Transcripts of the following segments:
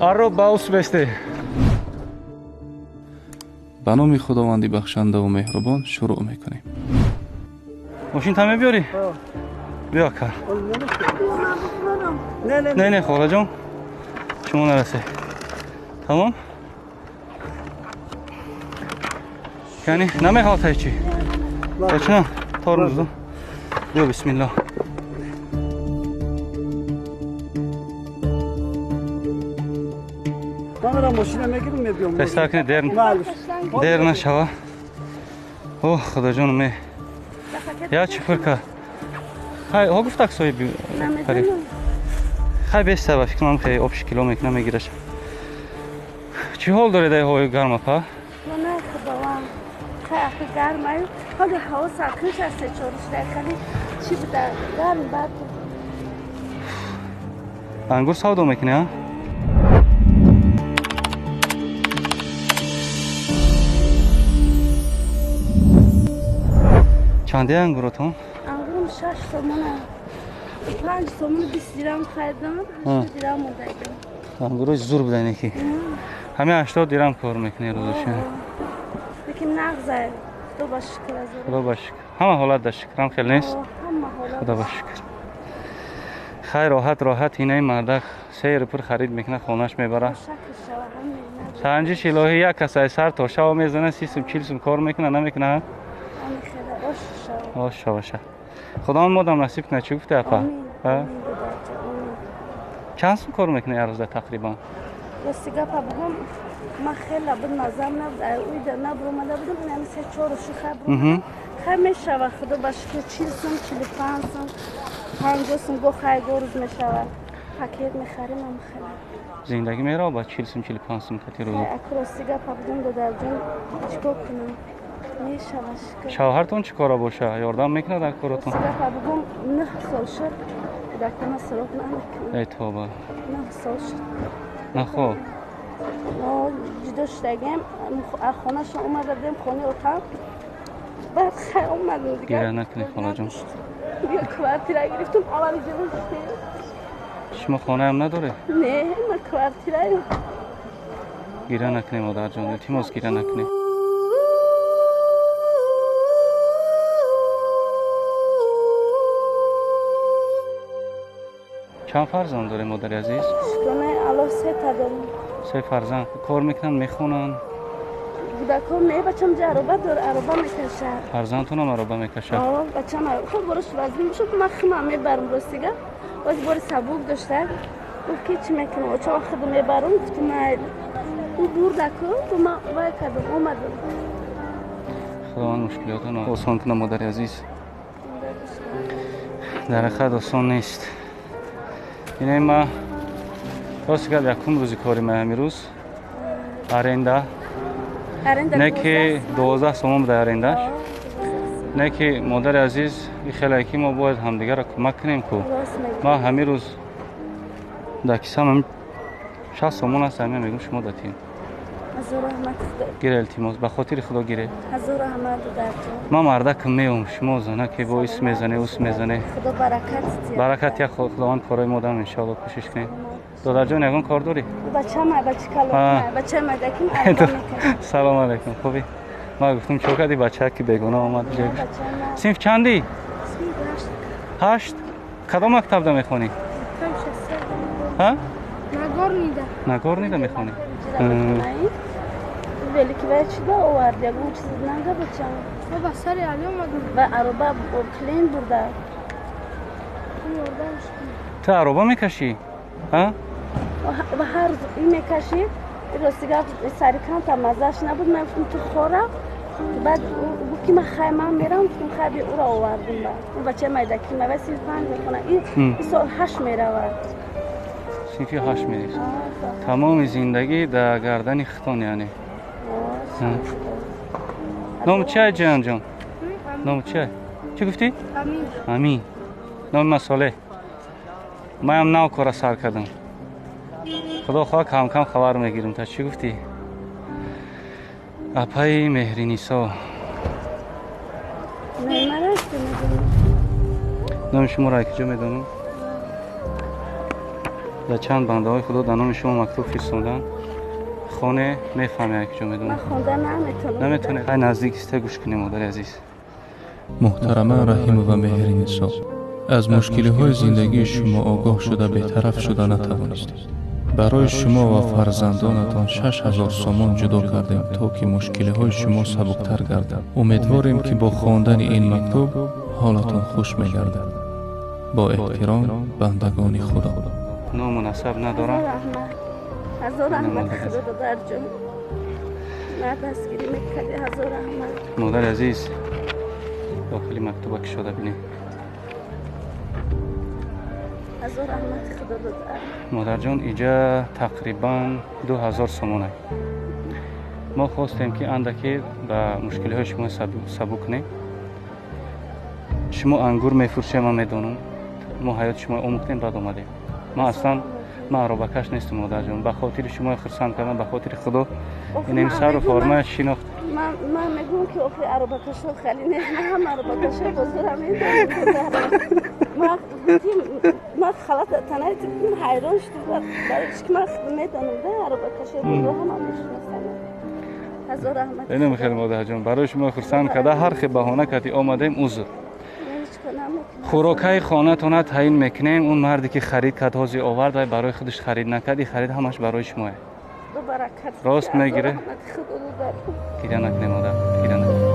Арро ба ус бесте. Ба номи Худованди бахшандаву меҳрубон шурӯъ мекунем. Мошин та мебиёрӣ? Биё ака. Не, не, холаҷон. Шумо нарасе. Тамом? Яъне намехалта чӣ? Бача, тормоз. Биё бисмиллоҳ. Ман мошина мегирам мебиём. Тестар кунед дер. Дер нашава. Оҳ, худоҷон ме. Я чӣ фирка? Хай, ҳо гуфтак соҳиби харид. Хай беста ба фикрам хе обши кило мекунам мегираш. Чӣ ҳол доред ай ҳавои гарм апа? Не, худованд. Хай ахи гарм ай. Ҳоли ҳаво саркунш аст се-чор шуда хали чӣ буда гарм бад. Ангур савдо мекунӣ, а? Чанде ангуротон? Ангурам 6 сомона. 5 сомон 20 дирам харидам, 80 дирам мондагим. Ангурои зур будан ки. Ҳамин 80 дирам кор мекунӣ рӯзоша. Лекин нағз Худо ба шукр аз Худо ба шукр. Ҳама ҳолат да шукрам хел нест? Ҳама ҳолат. Худо ба шукр. Хай роҳат роҳат инаи мардак сер пур харид мекунад, хонаш мебарад. Санҷиш илоҳӣ як кас ай сар то шав мезанад, 30 сум 40 сум кор мекунад, намекунад? Ош шаваша. Худованд модам насиб кунад, чӣ гуфте апа? Чанд сум кор мекунӣ ҳар рӯза тақрибан? Рости гапа бугум, ман хеле буд назам набуд, уйда набуромада будам, ҳамин се-чор ши хай буромадам. Хай мешава, худо ба шукр, 40 сум, 45 сум, 50 сум го хай го рӯз мешава. Пакет мехарим ам хеле. Зиндагӣ мерава ба 40 сум, 45 сум кати рӯз. Аку рости гапа бугум, додарҷон, чикор кунам? Мешава шукр. Шавҳартон чӣ кора боша? Ёрдам мекунад дар коротон? Рости гапа бугум, 9 сол шуд, кӯдакона суроғ намекунад. Эй тоба. 9 сол шуд. Нахоб. Мо ҷудо шудагем, аз хонашон омада будем, хонаи отам. Баъд хай омадем дигар. Гиря накунед, холаҷон. Дигар квартира гирифтум, аввали ҷудо шудем. Шумо хонаам надоред? Не, ман квартираем. Гиря накунед, модарҷон, илтимос гиря накунед. Чанд фарзанд доред, модари азиз? Шукронаи Аллоҳ, се та дорем. Се фарзанд. Кор мекунанд, мехонанд? Кӯдакон не, бачам ҷа ароба дор, ароба мекашад. Фарзандтонам ароба мекашад? О, бачам хуб бораш вазн мешуд, ман химам мебарам ростига. Боз бори сабук дошта. Гуфт ки чӣ мекунам? Оча ман худам мебарам, гуфтум майли. Ӯ бурдаку, ман вай кардам, омадам. Худованд мушкилотонро осон кунад, модари азиз. Дар ҳақиқат осон нест. Инаи ма рост гап якум рӯзи кори ма ҳамин рӯз. Аренда. Не ки 12 сомон буда арендаш. Не ки модари азиз, и хеле ки мо бояд ҳамдигарро кӯмак кунем ку. Ман ҳамин рӯз дар кисам 60 сомон аст, ҳамин мегӯм шумо датин. Гире илтимос, ба хотири Худо гире. Ман мардакам меом, шумо занаке бо ис мезане, ус мезане. Худо баракат диҳад. Баракат як Худованд корҳои модам иншоалло кӯшиш кунем. Додарҷон, ягон кор дорӣ? Бачам, бача калон, бача мардаким ароба мекашад. Салом алайкум, хубӣ? Ман гуфтам чо кардӣ бача ки бегуна омад? Синф чандӣ? 8. Кадом мактабда мехонӣ? Ҳа? Нагорнида. Нагорнида мехонӣ? Велики вай чӣ ба овард? Ягон чиз нага бачам. Ба сари Али омадам. Ва ароба клин бурда. Ту ароба мекашӣ? Ҳа? Ва ҳар рӯз ин мекашид. Рости гап сари камта маззаш набуд. Ман гуфтам ту хора. Баъд гуфт ки ман хай ман мерам, гуфтам хай би ӯро овардум ба. Он бачаи майдаки ма вай синфи 5 мехонад. Ин сол 8 меравад. Синфи 8 меравад. Тамоми зиндагӣ дар гардани хитон яъне. Номи чиай ҷиҳанҷон? Номи чиай? Чӣ гуфтӣ? Амин. Амин. Номи ман Солеҳ. Манам нав кора сар кардам. Худо хоҳад кам-кам хабар мегирам. Та чӣ гуфтӣ? Апаи Меҳринисо. Номи шуморо аз куҷо медонам? Чанд бандаҳои худо дар номи шумо мактуб фиристоданд. Хоне мефаҳме як ҷо медонам. Ман хонда наметавонам. Наметавонед. Ай наздик иста гӯш кунем, модари азиз. Муҳтарама Раҳимова Меҳринисо, аз мушкилиҳои зиндагии шумо огоҳ шуда бетараф шуда натавонистем. Барои шумо ва фарзандонатон 6000 сомон ҷудо кардем, то ки мушкилиҳои шумо сабуктар гардад. Умедворем, ки бо хондани ин мактуб ҳолатон хуш мегардад. Бо эҳтиром, бандагони Худо. Ному насаб надорам. Ҳазор раҳмат Худо додарҷон. На дастгирӣ мекардӣ, ҳазор раҳмат. Модари азиз, дохили мактуба кушода бинед. Ҳазор раҳмат Худо додар. Модарҷон, иҷа тақрибан 2000 сомона. Мо хостем, ки андаке ба мушкилиҳои шумо сабук кунем. Шумо ангур мефурӯшед, ман медонам. Мо ҳаёти шумо омӯхтем, баъд омадем. Ман аслан ман аробакаш нестам, модарҷон. Ба хотири шумо хурсанд кардам, ба хотири Худо инем сару формая шинохт. Ман мегӯям, ки охи аробакашо хеле не, ман ҳам аробакашо бозора медонам. Ман халат танаи ҳайрон шудам, барои ки ман медонам, да аробакашо бозор ҳама мешиносам. Ҳазор раҳмат. Инам хеле модарҷон, барои шумо хурсанд карда ҳар хел баҳона кардӣ омадем, узр. Хӯрокаи хонатона таъин мекунем. Он марде ки харид кард, ҳозир овард, вай барои худаш харид накард, ин харид ҳамаш барои шумое. Рост мегире? Гиря накунем, модар, гиря накунем.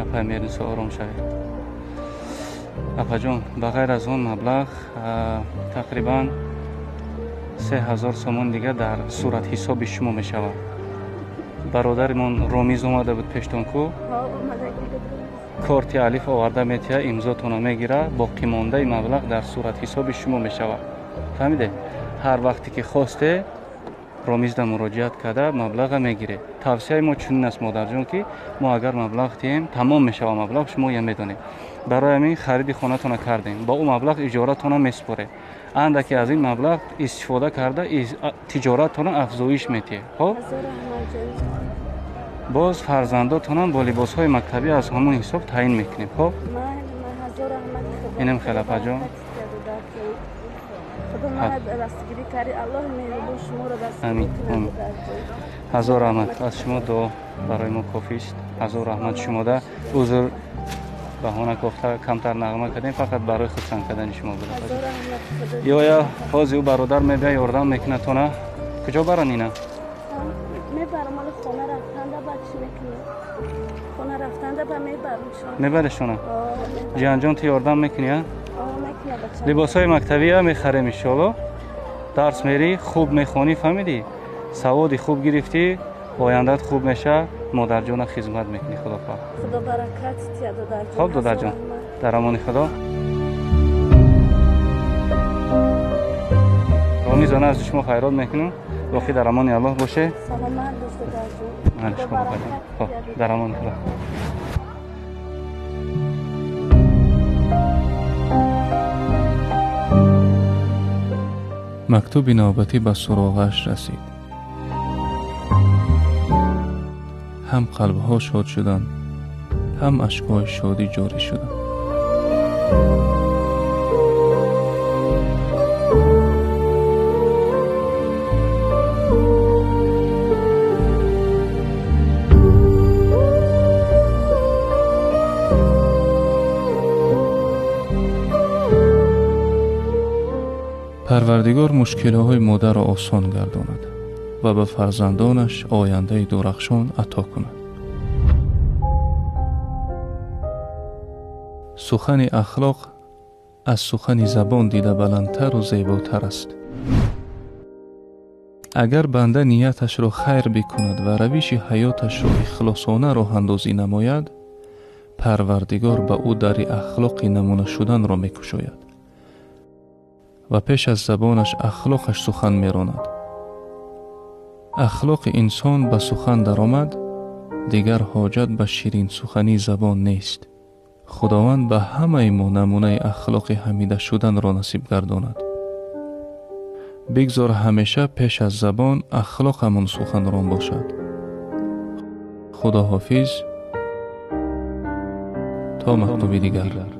Апай Меҳринисо, ором шавед. Апаҷон, ба ғайр аз он маблағ тақрибан 3000 сомон дигар дар суратҳисоби шумо мешавад. Бародаримон Ромиз омада буд пештон ку, корти алиф оварда метиҳа, имзотона мегира, боқимондаи маблағ дар суратҳисоби шумо мешавад. Фаҳмиде? Ҳар вақте ки хосте Ромизда муроҷиат карда маблаға мегиред. Тавсияи мо чунин аст, модарҷон, ки мо агар маблағ диҳем, тамом мешавад маблағ, шумо я медонед. Барои ҳамин хариди хонатона кардем, ба ӯ маблағ иҷоратона месупоред. Андаке аз ин маблағ истифода карда тиҷоратона афзоиш метиҳед. Хоб, боз фарзандотонам бо либосҳои мактабӣ аз ҳамон ҳисоб таъин мекунем. Хоб, инам хел, апаҷон. Амин, амин. Ҳазор раҳмат аз шумо, дуо барои мо кофист. Ҳазор раҳмат шумода. Узр, баҳона кофта камтар нағма кардем, фақат барои хурсанд кардани шумо буда. Ёя ҳозир ӯ бародар мебия, ёрдам мекунад тона. Куҷо баран ина? Мебарам, ҳоло хона рафтанда ба чӣ мекунам? Хона рафтанда ба мебарам шумо. Мебариш шуна? Ҷиҳанҷон, ту ёрдам мекунӣ, а? Либосҳои мактабия мехарем иншоалло. Дарс мерӣ, хуб мехонӣ, фаҳмидӣ? Саводи хуб гирифтӣ, ояндат хуб меша, модарҷона хизмат мекунӣ, худо хоҳад. Худо баракат диҳад, додарҷон. Хоб, додарҷон, дар амони Худо. Ромизона аз шумо хайрот мекунам. Боқӣ дар амони Аллоҳ боше. Саломат бош, додарҷон. Хоб, дар амони Худо. Мактуби навбатӣ ба суроғааш расид. Ҳам қалбҳо шод шуданд, ҳам ашкҳои шодӣ ҷорӣ шуданд. Парвардигор мушкилиҳои модарро осон гардонад ва ба фарзандонаш ояндаи дурахшон ато кунад. Сухани ахлоқ аз сухани забон дида баландтару зеботар аст. Агар банда нияташро хайр бикунад ва равиши ҳаёташро ихлосона роҳандозӣ намояд, Парвардигор ба ӯ дари ахлоқи намуна шуданро мекушояд ва пеш аз забонаш ахлоқаш сухан меронад. Ахлоқи инсон ба сухан даромад, дигар ҳоҷат ба ширинсухании забон нест. Худованд ба ҳамаи мо намунаи ахлоқи ҳамида шуданро насиб гардонад. Бигзор ҳамеша пеш аз забон ахлоқамон суханрон бошад. Худоҳофиз, то мактуби дигар.